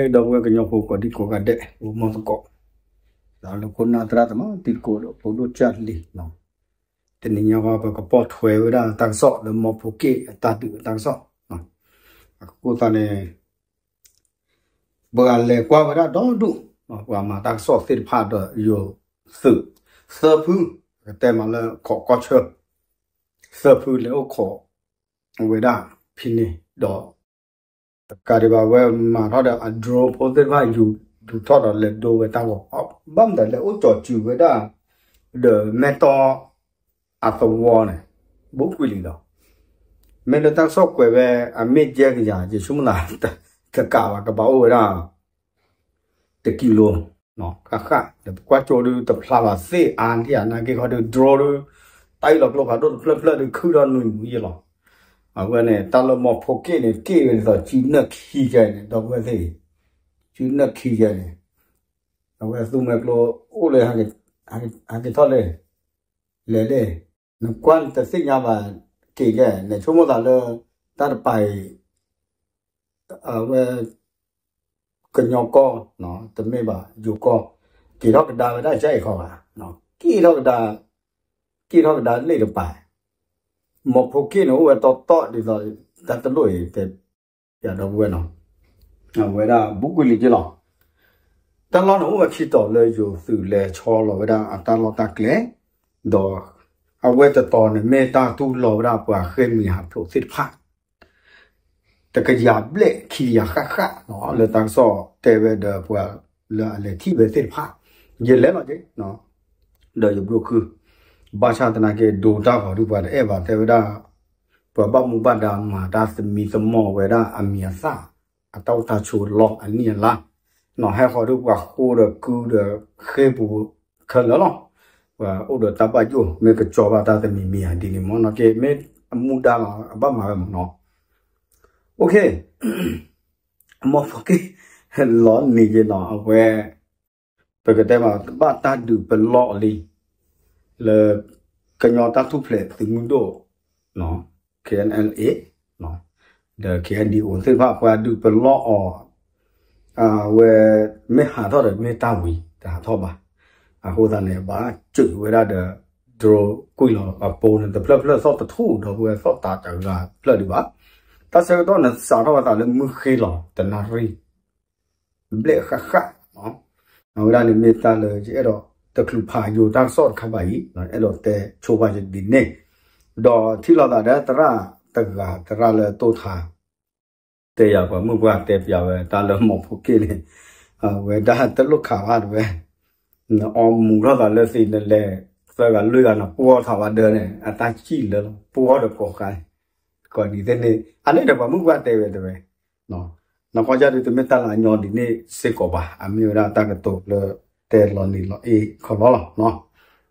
ဒီပုၢ်ဝဲၢ်ကညီဖိကိးဒံကိးဂၤဒဲး အိၣ်မူသကိး ဒီးလၢခိၣ်နၢ်သရၣ်သမါတံၤသကိးဒီးဖိဒိၣ်ကၢ်လံၤ, တနံၤညါဃီ ပကပိာ်ထွဲဝဲဒၣ်တၢ်ကစီၣ်လၢမီဖိက့ၣ်အတၢ်ဒုးအတၢ်ကစီၣ်, အဃိသတးန့ၣ် ပှၤလဲၤကွၢ်ဝဲဒၣ်ဒီဒူၣ်, ပှၤမၤတၢ်ကစီၣ်သ့ၣ်တဖၣ်ဒီးယိၤသုး သၢဖု, ကတဲမးလၢခိးကီၢ်ဆၢ သၢဖုလဲၤအိၣ်ခိးဝဲဒၣ်ဖဲန့ၣ်ဒီး တကးဒံးဘၣ်ဝဲမၤထီၣ်ဒီးအ drone ဖိသ့ၣ်တဖၣ်ယူၤဒုးထီၣ်ဒီးလဲၤဒိဝဲတၢ်ဂီၤ, ဘၣ်မတၤလဲၤအိၣ်ကၠီၤစူၤဝဲဒၣ် ဒီးမဲၢ်တီၢ်အသဝီန့ၣ် ဘူးကွံာ်လံဒီး မ့ၢ်လၢတၢ်ကစီၣ်ကွဲးဝဲအမ့ၢ်ကဲကယၤ ယဆိကမိၣ်သး တကးဘၣ် ကဘၣ်အိၣ်ဝဲဒၣ် တကံလိ ဃၣ်ဃၣ် ဒီးပကွၢ်ကၠိဒုးတဖျါဘၣ်သ့ၣ်အါဒံးဧါ နာ်က့ခီဒုး drone ဒုး တၢ်အံၤလီၤကျိဖးဒိၣ်တဖျၢၣ်ဖျၢၣ်ဒုးခုၣ်ထီၣ်နွံမူယဲလီၤ. အဝဲန့ၣ် တၢ်လၢမီဖိက့ၣ်န့ၣ် က့ၣ်ဝဲဒ်သိးစုနၢၣ်ခံကဲန့ၣ် ဒီပုၢ်ဝဲၢ်သ့ၣ်အံၤ စုနၢၣ်ခံကဲန့ၣ် အဝဲသူမွဲကျိအိၣ်လၢ ဟဲက့ၤထီၣ်လၢ လဲၤလၢ နကွၢ်နတသ့ၣ်ညါဘၣ် က့ၤကဲ နဆိကမိၣ်သးလၢ တၢ်တပၤအံၤ အဝဲ ကညီကီၢ် တမ့ၢ်ဘၣ် ယိၤကီၢ် က့ၤထီၣ်ကဒါဝဲဒၣ်ကၠဲအံၤခီဘၣ်, က့ၤထီၣ်ကဒါ က့ၤထီၣ်ကဒါလ့ၣ်တပၤ, မီဖိက့ၣ်န့ၣ် အိၣ်ဝဲတီတီဒ်သိး တၢ်တလိၣ်အံၤ တဲပျးဒီပုၢ်ဝဲၢ်နီၤ, အဝဲဒၣ်ဘူးကွံာ်လံက့လီၤ. တၢ်လီၢ်န့ၣ်အိၣ်ဝဲခံတီၤလၢယိၤသုးလဲၤဆီလီၤဝဲဒၣ်အတၢ်လီၢ်တၢ်ကျဲ, ဒီး အဝဲတတီၤန့ၣ် မ့ၢ်တၢ်တူၢ်လိာ်ဝဲဒၣ်ပှၤဃ့ၢ်မှံဟးဖျိးသ့ၣ်တဖၣ် တကယၤဘျဲၣ်ခံကယၤဃၣ်ဃၣ် လၢတၢ်ကစီၣ်တဲဝဲဒီးပှၤလၢအလဲၤထံၣ်ဝဲသ့ၣ်တဖၣ်, ယလဲၤလီၤက့ၤ ဒီးယဘျိခု ဘၣ်ဆၣ်သနာ်က့ ဒိတၢ်ဂီၤဒုးပှၤတအဲၣ်ဘၣ်တဲဝဲဒၣ် ပှၤဘၣ်မူဘၣ်ဒါမၤတၢ်သမံသမိးဝဲဒၣ်အမံၤအသၣ် အတၢ်အိၣ်တၢ်ဆိးလီၢ်အနံၣ်အလါ, နီၤဟဲဃီဒုးပှၤဃိဒီးကုဒီးဃ့ပူၤခဲလၢာ်လီၤ. ပှၤအိၣ်ဒီးတၢ်ဘၣ်ယိၣ် မ့ၢ်ကစီၤဘၣ်တၢ်တမံၤမံၤဧါဒ်န့ၣ်မ့ၢ်နီၤက့ မ့ၢ်အမူဒါလီၤ အဘၣ်မၤဝဲမ့ၢ်နီၤ. မီဖိက့ၣ် လီၤနံၤက့နီၤ အဝဲ ပကတဲမး ဘၣ်တၢ်ဒုးပလီၢ်အီၤလံ လၢ ကညီတၢ်ထူၣ်ဖျဲးသုးမုၢ်ဒိၣ် KNLA ဒီး KNDO သ့ၣ်တဖၣ် ပှၤဒုးပလီၢ်အီၤ အဝဲ မ့ၢ်ဟးထီၣ်ဒီးမ့ၢ်တၢ်ဝံၤ တဟးထီၣ်ဘၣ်. အဃိသတးန့ၣ် ဘၣ်စၢၤဝဲဒၣ်ဒီး drone ကွံာ်လီၤအပူၤန့ၣ် တဖျၢၣ်ဖျၢၣ်သီၣ်တထူၣ် ဒီပုၢ်ဝဲၢ်သီၣ်တးတဂၤဖျၢၣ်ဒံးဘၣ်. တၢ်ဆၢကတီၢ်န့ၣ် စးထီၣ်ဝဲသးလၢမုၢ်ဃ့လီၤတနၣ်ရံၣ် ဘျဲၣ်ဃၣ်ဃၣ် အဝဲဒၣ်န့ၣ်မ့ၢ်တၢ်လၢယအဲၣ်ဒိး တချုးဖးယိၤတၢ်ကစီၣ်တခါဘၣ်အံၤ အဲၣ်ဒိးတဲဆိပာ်ယဒ်န့ၣ်, ဒီးထံၣ်လိာ်သးဒီးသရၣ်တဂၤ သရၣ်လၢတိၢ်ထါ တဲယၤပှၤမုၣ်ပှၢ်တဲပျးဝဲ တၢ်လၢမီဖိက့ၣ်န့ၣ် အဝဲဒၣ်တလိၣ်ခးဘၣ်တဝဲ နအီမူၤထီၣ်သးလၢသ့ၣ်နလဲၤ သၢဂၤလွံၢ်ဂၤနပှီၢ်ထီၣ်ဝဲဒၢန့ၣ် အတၢ်စံၣ်လၢလီၤ ပှီၢ်ဒီးကိးဃါ ကိးနံၤသ့ၣ်န့ၣ် အန့ၣ်ဒီးပှၤမုၣ်ပှၢ်တဲဝဲတဝဲ နကွၢ်ယၢ်ဒုးတမ့ၢ်တၢ်လၢအညီဒ်န့ၣ်စ့ၢ်ကီးဘၣ် အမ့ၢ်ဝဲဒၣ်တၢ်ကတိၤလၢတဲလီၤနံၤလီၤအ့ၣ်ခီလီၤလီၤ.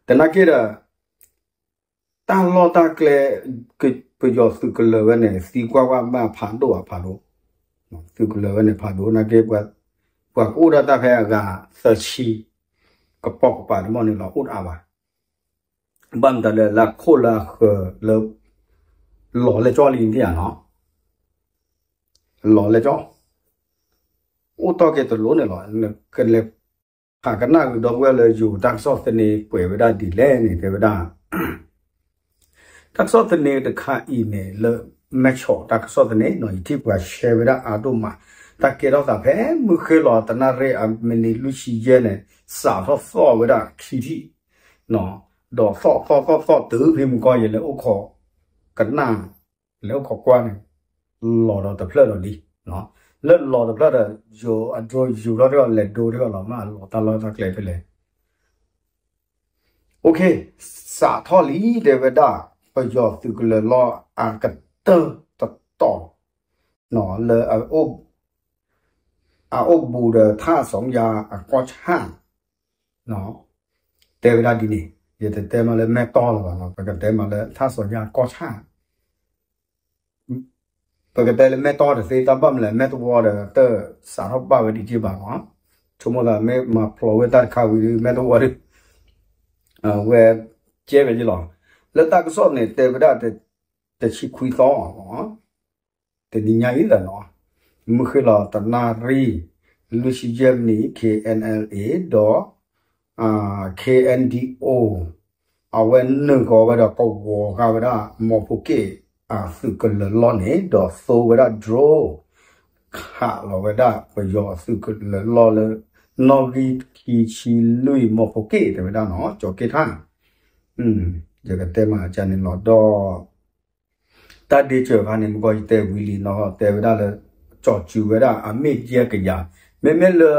သနာ်က့ဒီး တၢ်လီၢ်တၢ်ကျဲ ပယီၤသုးကလၢၤဝဲန့ၣ် သံကွၢ်ကွၢ်ဘၣ်ဖးဒိၣ်အဖးဒိၣ်, သုးကလၢၤဝဲန့ၣ်ဖးဒိၣ် နာ်က့ ပှၤကအိၣ်ဒၣ်တၢ်ဖဲအဂၤသၢဆံ ကပိာ်ကပၤတမီၢ်န့ၣ်လီၤ အိၣ်တအါဘၣ်. ဘၣ်မတၤလဲၣ် လၢအခိၣ်လၢအဃၢၤလၢ လီၤလဲၢ်ကၠီလံန့ၣ်ဧါနီၤ လီၤလဲၢ်ကၠီ အိၣ်တီၢ်က့ၤတလိၣ်န့ၣ်လီၤ. နကလဲၤဖးကနၣ်ဂ့ၤ ဒီပုၢ်ဝဲၢ်လၢယိၤတၢ်ကစီၣ်သန့ကွဲးဝဲဒၣ်ဒ်လဲၣ်န့ၣ် တဲဝဲဒၣ် တၢ်ကစီၣ်သန့တခါအံၤန့ၣ် လၢမဲၢ်ဆီးတၢ်ကစီၣ်သန့နီၤ ယထံၣ်ပှၤရှဲဝဲဒၣ်အါဒိၣ်မး တၢ်ကဲထီၣ်သးဖဲမုၢ်ဃ့လီၤတနၣ်ရံၣ်အမံးနံးလွံၢ်ဆံယဲၢ်န့ၣ် စးထီၣ်သီၣ်ဝဲဒၣ်ခံထံၣ် ဒီးသီၣ်သီၣ်သီၣ်သီၣ်တုၤဖဲမုၢ်ကီၢ်ယဲၢ်လၢအိၣ်ခိးကနၣ် လဲၤအိၣ်ခိးကွၢ်န့ၣ် လီၤဒီးတဖျၢၣ်ဒီးလံ. လၢလီၤတဖျၢၣ်ဒီး ယိၤအ drone ယူၤထီၣ်ထံၣ်အီၤလဲၤဒိထံၣ်အီၤလီၤ မ့ၢ်အလီၤတၢ်လီၢ်တၢ်ကျဲဖဲလဲၣ်. စးထီၣ်လံတဲဝဲဒၣ် ပယီၤသုးကလၢၤလီၤအကတၢၢ်တတီၤ လၢ အအိၣ်ဘူးဒီးထၣ်စီၤယါအကီၢ်ဆၣ် တဲဝဲဒၣ်ဒ်န့ၣ် ယတတဲမးလၢမဲၢ်တီၢ်လၢၤဘၣ်နီၤ ပကတဲမးလၢထၣ်စီၤယါအကီၢ်ဆၣ် ပကတဲလၢမဲၢ်တီၢ်တသ့ တၢ်ဘၣ်မနုၤလဲၣ် မဲၢ်တဝီဒီး တစးထီၣ်ဘၣ်ဝဲဒ်က့ဘၣ်နီၤ ဆိကမိၣ်သးမ့ၢ်မၤဖျိးဝဲတၢ်တခါဝံၤဒီး မဲၢ်တဝီဒီး ဝဲကဲဝဲဒ်လီၤ. လၢတၢ်ကစီၣ်န့ၣ် တဲဝဲဒၣ် တဆံခွံသီ တနံၤညါအံၤလီၤနီၤ မုၢ်ဃ့လီၤတနၣ်ရံၣ် လွံၢ်ဆံယဲၢ်မံးနံး K N L A ဒီး K N D O အဝဲနုာ်ဃီၤဝဲဒီးကဝီၤဃာ်ဝဲဒၣ် မီၢ်ဖိက့ၣ်အသုးကလၢၤလီၢ်န့ၣ် ဒီးသိဝဲဒၣ် drone ခးလီၤဝဲဒၣ်ပယီၤအသုးကလၢၤလီၢ်လၢ နီၣ်ဂံၢ်ခံဆံလွံၢ် မီၢ်ဖိက့ၣ်တဲဝဲဒၣ်နီၤ ကၠီၤက့ၣ်ထၣ် ယကတဲမးကန့ၣ်လီၤဒီး တၢ်ဒ့စၢၤခါန့ၣ် မ့ၢ်ကီယတဲဝံၤလံနီၤ တဲဝဲဒၣ်လၢ ကၠီၤစုၤဝဲဒၣ်အမ့ၢ်ယဲၢ်ကယၤ မ့မ့ၢ်လၢ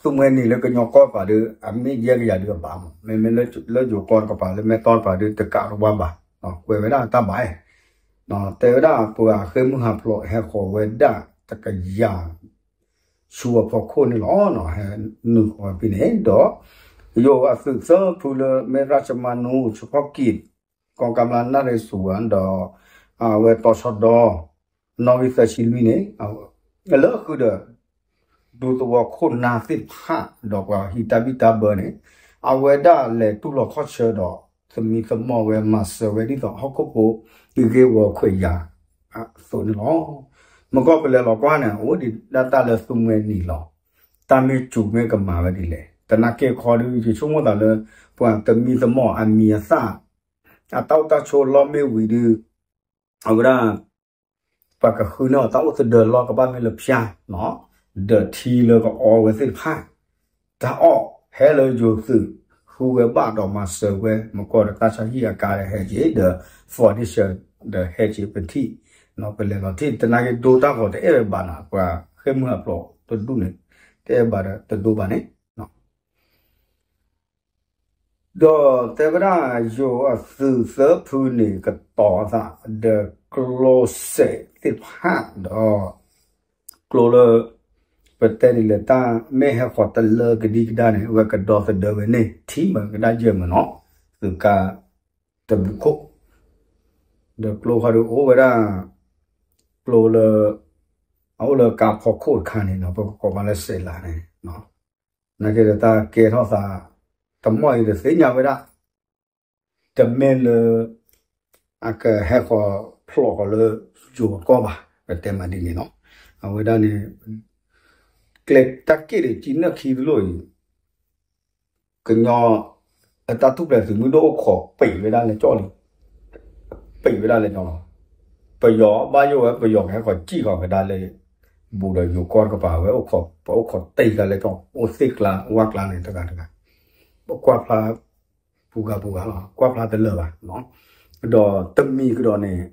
သူမှဲနံၤလၢကညီကီၢ်တကပၤဒီး အမ့ၢ်ယဲၢ်ကယၤဒုးအဘၣ်မး မ့မ့ၢ်လၢယိၤကီၢ်တကပၤလၢမဲၢ်တီၢ်တကပၤဒီး တကးတဝါဘၣ် ကွဲးဝဲဒၣ်တၢ်ဘၣ် တဲဝဲဒၣ်ပှၤဃ့ၢ်မုၢ်ဟးဖျိးဟဲဃီၤဝဲဒၣ်တကယၤ ဆူအဖီခိၣ်န့ၣ်လီၤ. ဟဲနုာ်ဃီၤဖဲန့ၣ်ဒီး ယိၤအသုးသၢဖုလၢ မဲၢ်ရၢ်ၡမါနူ ဆူဖီၣ်ကံၣ် ကီၢ်ကၢ်မျၢ် နၣ်ရံၣ်စူၤဝါ ဒီး အဝဲတီၤဆီဒီ နီၣ်ဂံၢ်သၢဆံလွံၢ်န့ၣ် လၢဃုာ်ဒီး ဒူသဝီခိၣ်နၢ်သ့ၣ်တဖၣ် ဒီးပှၤဟံးတၢ်ဘံၣ်တၢ်ဘၢန့ၣ် အဝဲဒၣ်လဲၤတူၢ်လီၤခီၣ်ဆၢဒီး သမံသမိးဝဲမၤစၢၤဝဲဒ်သိးဟီၣ်ခိၣ်ဖိ ဂ့ၢ်ဝီခွဲးယာ်အသိးန့ၣ်လီၤ. မ့ၢ်ကီၢ်ပလဲၤလီၤကွၢ်န့ၣ် အိၣ်ဒံးဒၣ်တၢ်လၢသူမှဲနံၤလီၤ. တၢ်မ့ၢ်စူၤမ့ၢ်ကမၤဝဲဒ်လဲၣ်. သနာ်က့ခီဒီး ယဆိကမိၣ်သးလၢ ပှၤသမံသမိးအမံၤအသၣ် အတၢ်အိၣ်တၢ်ဆိးလီၢ်မ့ၢ်ဝံၤဒီး အဝဲဒၣ် ပှၤကဃုန့ၢ်အီၤတၢ်အိၣ်သဒၢလီၢ်ကဘၣ်မ့ၢ်လၢဖၠါ ဒီးထံလၢကအီဝဲသ့ၣ်တဖၣ် တၢ်အီၣ်ဟဲလၢယိၤသုး ဃုဝဲဘၣ်ဒီးမၤစၢၤဝဲ မ့ၢ်ကီၢ်ဒီးတၢ်ဆါဟံၣ်အကါဒီးဟဲက့ၤ ဒီး foundation ဒီးဟဲက့ၤပထံၣ် ပလဲၤလီၤထံၣ် သနာ်က့ဒိတၢ်ဂီၤတအဲၣ်ဝဲဘၣ်နၤ ပှၤဃ့ၢ်မုၢ်ဟးဖျိးတဒူၣ်န့ၣ် တအဲၣ်ဘၣ်ဒီးတဒိဘၣ်န့ၣ် ဒီးတဲဝဲဒၣ်ယိၤအသုးသၢဖုန့ၣ် ကတီၤအသးဒီးကျိစဲးသ့ၣ်တဖၣ်ဒီး ကျိလၢ ပတဲဒ်လဲၣ်တၢ်မ့ၢ်ဟဲဃီၤတလၢကဒံကဒါန့ၣ် အဝဲကဒီသဒၢဝဲန့ၣ် ထံမးကဒါယဲၢ်မးနီၤ သုးကါတဘျုးခိၣ် ဒီးကျိဃီဒီးအိၣ်ဝဲဒၣ် ကျိလၢ အအိၣ်လၢကါဖီခိၣ်တခါန့ၣ်နီၤ ပကကိးမးလၢစဲးလးန့ၣ် နာ်က့ဒီးတၢ်ကဲထီၣ်သး တမီၢ်အံၤတသ့ၣ်ညါဝဲဒၣ် တမ့ၢ်လၢ အကဟဲဃီၤဖျိးဃီၤလၢယိၤအကီၢ်ဘၣ် ပတဲမးဒ်န့ၣ်လီၤ. အဝဲဒၣ်န့ၣ် ကျဲတၢ်က့ၣ်ဒီးကံနၢၣ်ခံတလိၣ်အံၤ ကညီ အတၢ်ထူၣ်ဖျဲးသုးမုၢ်ဒိၣ်အိၣ်ခိးပံာ်ဝဲဒၣ်လၢကၠီၣ်လံ ပံာ်ဝဲဒၣ်လၢကၠီၣ်လီၤ. ပယီၤဘၣ်ယိၣ်ဝဲ ပယီၤကဟဲဃီၤစံၣ်ဃီၤကဒါလၢ ဘူးဒီးယိၤကီၢ်တကပၤဝဲ ပအိၣ်ခိးတ့ၢ်ကဒါလၢကၠီၣ် အိၣ်သ့ၣ်ကျါဝၣ်ကျါန့ၣ်တဂၤတဂၤ ပကွၢ်ဖျါ ပူၤဂၤပူၤဂၤလီၤ ကွၢ်ဖျါတလၢာ်ဘၣ်. ဒီးတမံၤကဒီးန့ၣ်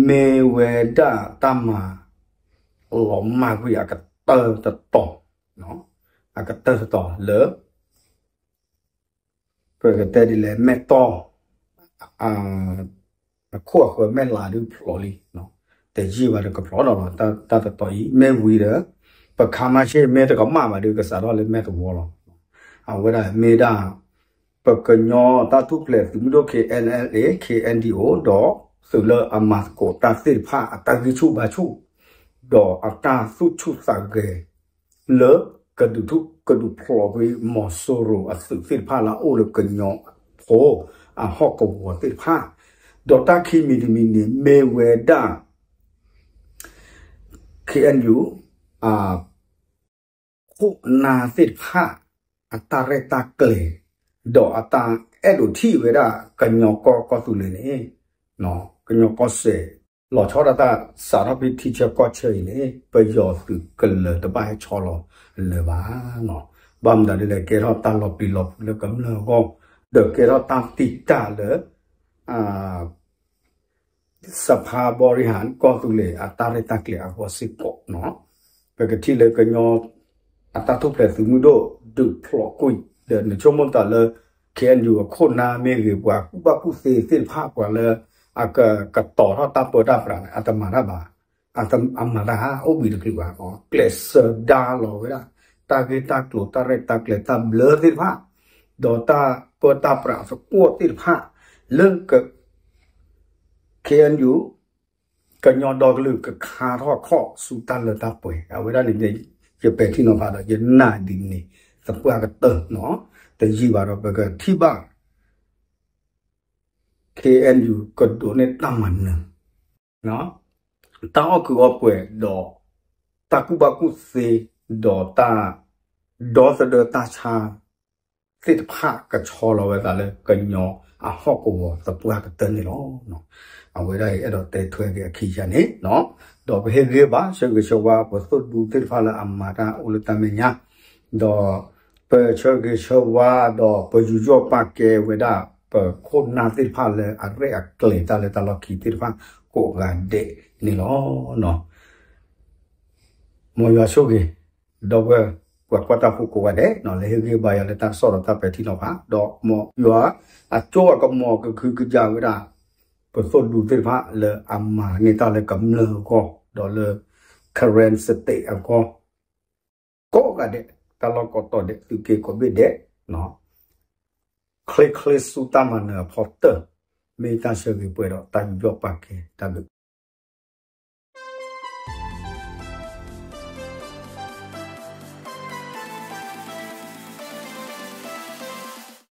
မ့ၢ်ဝဲဒၣ်တၢ်မၤ လီၤမၢ်ကွံာ်အကတၢၢ်တတီၤ အကတၢၢ်တတီၤလၢ ပကတဲဒ်လဲၣ် မဲၢ်တီၢ် အခိၣ်အဃၢၤမဲၢ်လးဒုးဖျိးလံ တယံာ်ဘၣ်ဒီးကဖျိးဒီးလီၤ. တၢ်တတီၤအံၤ မ့ၢ်ဝံၤဒီး ပခါမါရှ့ၣ်မ့ၢ်တကမၣ်ဘၣ်ဒီး ကစးထီၣ်လၢမဲၢ်တဝီလီၤ. အဝဲဒၣ်မ့ၢ်ဒၣ် ပကညီတၢ်ထူၣ်ဖျဲးသုးမုၢ်ဒိၣ် K N L A K N D O ဒီးသုးလၢအမၤသကိးတၢ်သ့ၣ်တဖၣ် အတၢ်ဂံၢ်ဆူၣ်ဘါဆူၣ် ဒီးအတၢ်သူၣ်ဆူၣ်သးဂဲၤ လၢကဒုးထူၣ်ကဒုးဖျိးကွံာ် မီၤစိရိၤအသုးသ့ၣ်တဖၣ်လၢအအိၣ်လၢကညီဖိအဟီၣ်ကဝီၤသ့ၣ်တဖၣ်, ဒီးတၢ်ခံမံၤတမံၤန့ၣ် မ့ၢ်ဝဲဒၣ် K N U အ ခိၣ်နၢ်သ့ၣ်တဖၣ် အတၢ်ရဲၣ်တၢ်ကျဲၤ ဒီးအတၢ်အဲၣ်ဒိးထံၣ်ဝဲဒၣ်ကညီကီၢ်ကီၢ်သူလ့ၤန့ၣ် ကညီကီၢ်စဲၣ် လီၤဆီဒၣ်တၢ်စးထီၣ်ဖဲထံဆၢကီၢ်ဆၢအံၤန့ၣ် ပယီၤသုးကလၢၤတဘၣ်ဟဲဆီလီၤလၢၤဘၣ်. ဘၣ်မတၤဒ်လဲၣ် ကဲထီၣ်တၢ်လီၤပျံၤလီၤဖုးလၢကမျၢၢ်အဂီၢ် ဒီးကဲထီၣ်တၢ်တံာ်တာ်လၢ စဖါဘီရံဟၣ်ကီၢ်သူလ့ၤ အတၢ်ရဲၣ်တၢ်ကျဲၤအဂီၢ်စ့ၢ်ကီးနီၤ, ပကထံၣ်လၢကညီ အတၢ်ထူၣ်ဖျဲးသုးမုၢ်ဒိၣ် ဒုးဖျိးကွံာ် ဒီးနဆိကမိၣ်သးလၢ K N U အခိၣ်နၢ်မ့ၢ်ဂ့ၤ ပှၤကူၣ်ဘၣ်ကူၣ်သ့သ့ၣ်တဖၣ် ပှၤလၢအကကတီၤထီၣ်တၢ်ပၢတၢ်ပြးန့ၣ် အတမၤတၢ်ဘၣ်, အမၤတၢ်အိၣ်ဘှံးတချုးဘၣ်, ကျဲးစၢးဒါလီၤဝဲဒၣ် တၢ်ဂ့ၢ်တၢ်ကျိၤ တၢ်ရဲၣ်တၢ်ကျဲၤ တၢ်ဘျၢသ့ၣ်တဖၣ် ဒီးတၢ်ပၢတၢ်ပြးသကွီၢ်သ့ၣ်တဖၣ် လၢ K N U ကညီဒီကလုာ်ကခါထီၣ်ခီၣ်ဆူတၢ်လၢတၢ်ပှဲၤ အဝဲဒၣ်န့ၣ် ယပဲာ်ထံနီၤဖးဒီး ယနာ်ဒ်န့ၣ် သပှၢ်ကတၢၢ်နီၤ, တယံာ်ဘၣ်ဒီး ပကထံၣ်ဘၣ် K N U ကဒိးန့ၢ်တၢ်မၤနၢၤ တၢ်အီၣ်ကုးအီပှဲၤဒီး တၢ်ကူၣ်ဘၣ်ကူၣ်သ့ ဒီးတၢ်ဒီသဒၢတၢ်ဆါ သ့ၣ်တဖၣ် ကဆီလီၤဝဲဒၣ်လၢ ကညီအဟီၣ်ကဝီၤသပှၢ်ကတၢၢ်န့ၣ်လီၤ. အဝဲဒၣ်အံၤ အဲၣ်ဒိးတဲထွဲက့ၤအခံယၤန့ၣ်, ဒီးပဟ့ၣ်ဂံၢ်ဘါ ဆၢဂ့ၤဆၢဝါ ပသိၣ်ဒူသ့ၣ်တဖၣ်လၢအမၤတၢ်အိၣ်လၢတၢ်မဲာ်ညါ, ဒီးပဆၢဂ့ၤဆၢဝါ ဒီးပယူးယီၣ်ပာ်ကဲဝဲဒၣ် ပခိၣ်နၢ်သ့ၣ်တဖၣ်လၢအရဲၣ်အကျဲၤတၢ်လၢတၢ်လီၢ်ခံသ့ၣ်တဖၣ် ကိးဂၤဒဲးန့ၣ်လီၤ. မ်ယွၤဆိၣ်ဂ့ၤ ဒီပုၢ်ဝဲၢ် ပှၤကွၢ်တၢ်ဖိကိးဂၤဒဲး လၢဟ့ၣ်ဂံၢ်ဘါယၤလၢတၢ်ကစီၣ်ဒီးတၢ်ပဲာ်ထံနီၤဖး, ဒီးမ်ယွၤအစိအကမီၤကခုကယၤဝဲဒၣ် ပသိၣ်ဒူသ့ၣ်တဖၣ်လၢအမၤန့ၢ်တၢ်လၢကမျၢၢ်အဂီၢ် ဒီးလၢ Karen State အဂီၢ် ကိးဂၤဒဲး တၢ်လီၢ်ကိးတီၤဒဲး သုးက့ကိးဘ့ၣ်ဒဲး ချ့ချ့ဆူတၢ်မၤနၢၤအဖီတၢၢ် မ့ၢ်တၢ်ဆၢဂ့ၤပှဲၤဒီးတၢ်ယူးယီၣ်ပာ်ကဲတၢ်ဘျုး